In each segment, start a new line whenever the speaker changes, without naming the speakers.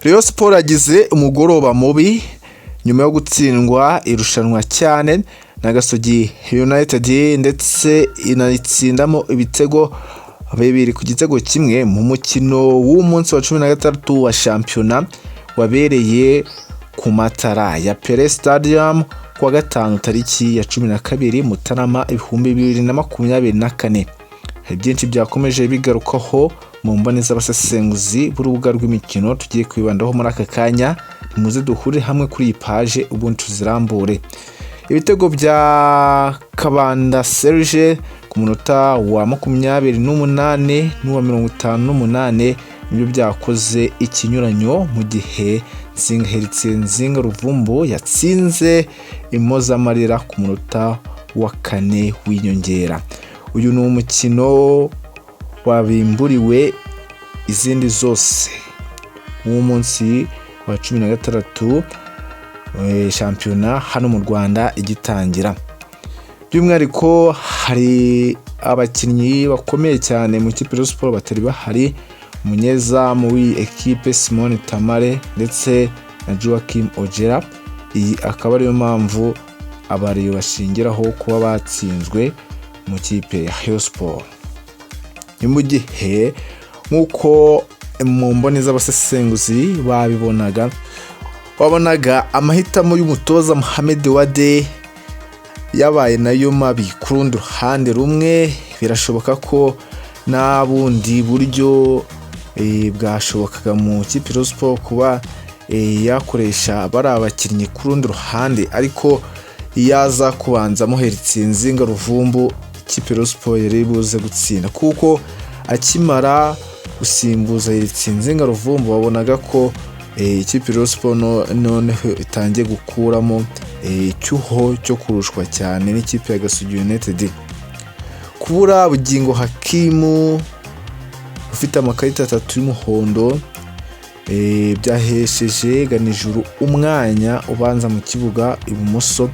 Rayon Sports yagize umugoroba mubi nyuma yo gutsindwa irushanwa cyane na Gasogi United, ndetse inayitsindamo ibitego 2-1 mu mukino w'umunsi wa 16 wa shampiyona wabereye ku matara ya Pele Stadium kuwa gatanu, tariki ya 12 Mutarama 2024. Hari byinshi byakomeje bigarukaho mu mboni z'abasesenguzi b'urubuga rw'imikino tugiye kwibandaho muri aka kanya. Nimuze duhurire hamwe kuri iyi paje, ubundi tuzirambure. Ibitego bya Kabanda Serge ku munota wa 28 n'uwa 58 nibyo byakoze ikinyuranyo, mu gihe Nzinga Heritier Nzinga Luvumbu yatsinze impozamarira ku munota wa 4 w'inyongera. Uyu ni umukino wabimburiwe izindi zose w'umunsi wa 16 shampiyona hano mu Rwanda igitangira. By'umwihariko hari abakinnyi bakomeye cyane mu ikipe ya Sport batari bahari: umunyezamu w'iyi ekipe Simon Tamale ndetse na Joachim Ojera. Iyi akaba ariyo mpamvu abariyo bashingiraho kuba batsinzwe mu kipe ya Rayon Sports. Ni mu gihe nk'uko mu mboni z'abasesenguzi babibonaga, wabonaga amahitamo y'umutoza Mohamed Wade yabaye nayo mabi. Ku rundi ruhande rumwe, birashoboka ko nta bundi buryo bwashobokaga mu kipe Rayon Sports kuba yakoresha bari abakinnyi ku rundi ruhande, ariko iyo aza kubanzamo Heritier Nzinga Luvumbu, ikipe Rayon Sports yari buze gutsinda, kuko akimara gusimbuza Heritier Nzinga Luvumbu wabonaga ko ikipe Rayon Sports noneho itangiye gukuramo icyuho cyo kurushwa cyane n'ikipe ya Gasogi United. Kubura Bugingo Hakimu ufite amakarita atatu y'umuhondo byahesheje Ganijuru umwanya ubanza mu kibuga ibumoso,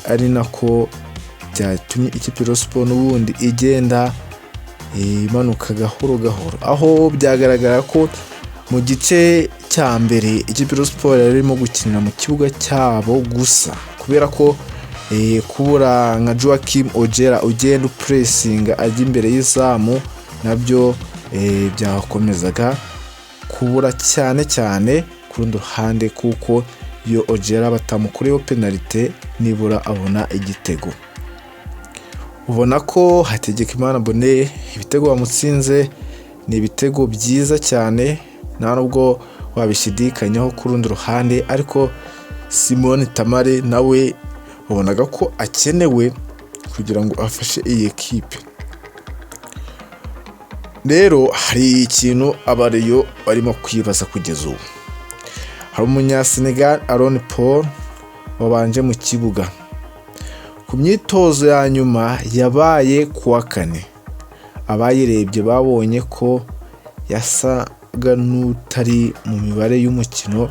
ari nako byatumye ikipe Rayon Sports n'ubundi igenda imanuka gahoro gahoro, aho byagaragara ko mu gice cya mbere ikipe Rayon Sports yari irimo gukinira mu kibuga cyabo gusa, kubera ko kubura nka Joachim Ojera ugenda upuresinga ajya imbere y'izamu nabyo byakomezaga kubura cyane cyane ku rundi ruhande, kuko iyo Ojera batamukureho penalite nibura abona igitego. Ubona ko Hategekimana Bonheur ibitego bamutsinze ni ibitego byiza cyane, nta nubwo wabishidikanyaho ku rundi ruhande, ariko Simon Tamale nawe wabonaga ko akenewe kugira ngo afashe iyi ekipe. Rero hari ikintu abareyo barimo kwibaza kugeza ubu. Hari umunyasenegal Aaron Paul wabanje mu kibuga ku myitozo ya nyuma yabaye ku wa kane. Abayirebye babonye ko yasaga n'utari mu mibare y'umukino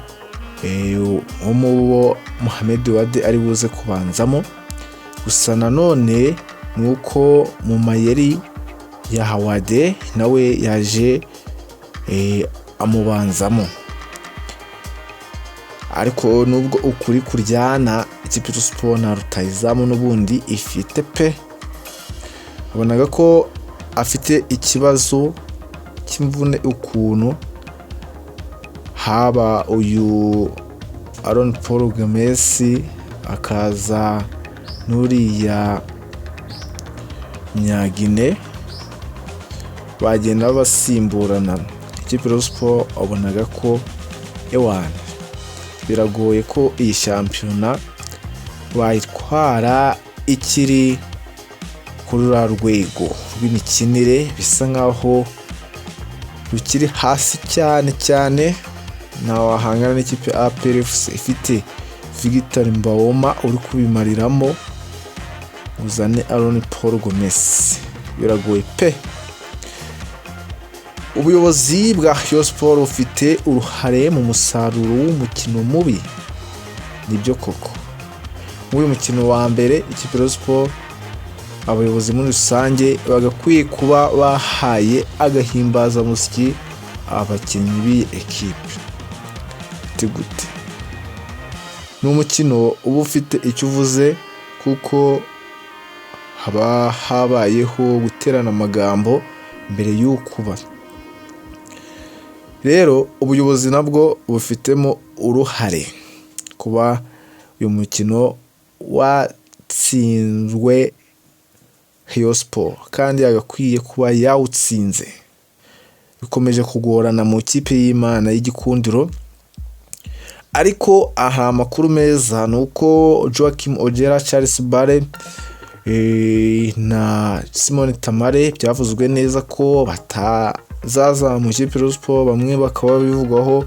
wo mu bo Mohamed Wade ari buze kubanzamo. Gusa nanone ni uko mu mayeri ya Wade nawe yaje amubanzamo, ariko nubwo ukuri kuryana, ikipe ya Sport na rutayizamu n'ubundi ifite pe. Wabonaga ko afite ikibazo cy'imvune ukuntu, haba uyu Aaron Paul Gomez, akaza n'uriya Myagine, bagenda basimburana. Ikipe ya Sport wabonaga ko ewana biragoye ko iyi shampiyona bayitwara ikiri kuri ruriya rwego rw'imikinire, bisa nkaho rukiri hasi cyane cyane. Wahangana n'ikipe ya APR FC ifite Victor Mbaoma uri kubimariramo, uzane Aaron Paul Gomez, biragoye pe. Ubuyobozi bwa Rayon Sports bufite uruhare mu musaruro w'umukino mubi. Nibyo koko, muri uyu mukino wa mbere ikipe ya Rayon Sports, abayobozi muri rusange bagakwiye kuba bahaye agahimbazamusyi abakinnyi b'iyi ekipe. Uti gute? Ni umukino uba ufite icyo uvuze, kuko haba habayeho guterana amagambo mbere y'uko uba. Rero ubuyobozi nabwo bufitemo uruhare kuba uyu mukino watsinzwe Rayon Sports kandi yagakwiye kuba yawutsinze. Bikomeje kugorana mu ikipe y'Imana y'Igikundiro, ariko aha amakuru meza ni uko Joachim Ojera, Charles Bare na Simon Tamale byavuzwe neza ko batazaza mu ikipe Rayon Sports. Bamwe bakaba bivugwaho,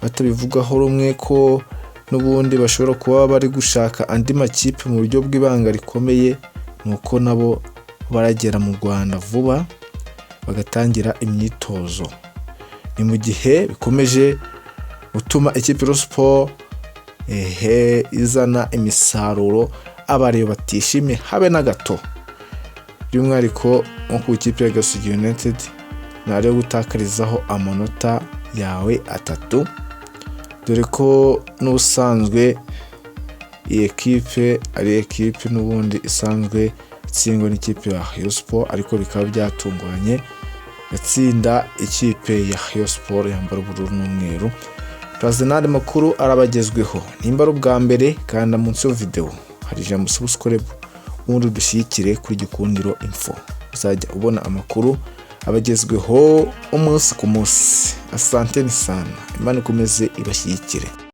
batabivugaho rumwe, ko n'ubundi bashobora kuba bari gushaka andi makipe mu buryo bw'ibanga rikomeye, ni uko nabo baragera mu Rwanda vuba bagatangira imyitozo. Ni mu gihe bikomeje gutuma ikipe Rayon Sports ehe izana imisaruro abareba batishimye habe na gato, by'umwihariko nko ku ikipe ya Gasogi United ntari gutakarizaho amanota yawe atatu, dore ko n'ubusanzwe iyi ekipe ari ekipe n'ubundi isanzwe itsindwa n'ikipe ya Rayon Sports, ariko bikaba byatunguranye gatsinda ikipe ya Rayon Sports yambara ubururu n'umweru. Turazi n'andi makuru arabagezweho. Nimba ari ubwa mbere, kanda munsi yo video hari ijambo "subscribe", ubundi udushyigikire kuri Gikundiro Info, uzajya ubona amakuru abagezweho umunsi ku munsi. Asanteni sana, Imana ikomeze ibashyigikire.